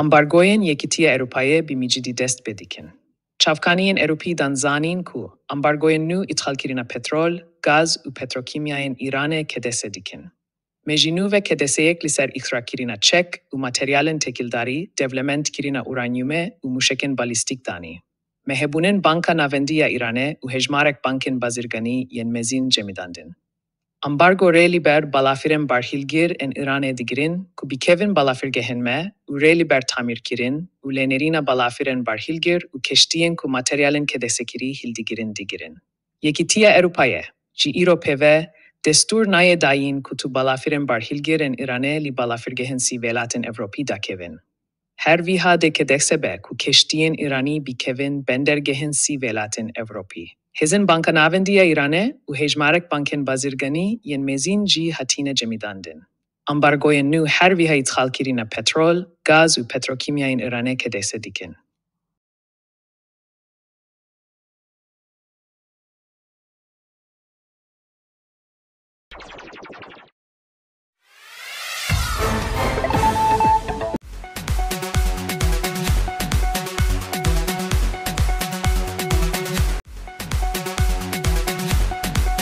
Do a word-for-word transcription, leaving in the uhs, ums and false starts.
Ambargoyên Yekîtiya Ewropayê bi micîdî dest pê dikin. Çavkaniyên Ewropî dan zanîn ku ambargoyên nû îtxalkirina petrol, gaz û petrokîmyayên Îranê kedese dikin. Me jî nû ve kedeseyek li ser îxraqkirina çek û materyalên têkildarî, dewlemendkirina uranyumê û mûşekên balîstîk danî. Me hebûnên Banka Navendî ya Îranê û hejmarek bankên bazirganî yên mezin cemidandin. Ambargo rê li ber balafirên barhilgir ên Îranê digirin ku bikevin balafirgehên me û rê li ber tamîrkirin û lênerîna balafirên barhilgir û keştiyên ku materyalên kedesekirî hildigirin digirin. Yekîtiya Ewropayê jî îro pê ve destûr nayê dayîn ku tu balafirên barhilgir ên Îranê li balafirgehên sî welatên Ewropî dakevin. Her wiha dê kedese be ku keştiyên Îranî bikevin bendergehên sî welatên Ewropî. Hêzên Banka Navendî ya Îranê û hejmarek bankên bazirganî yên mezin jî hatine cemidandin. Ambargoyên nû her wiha îtxalkirina petrol, gaz û petrokîmyayên Îranê kedese dikin.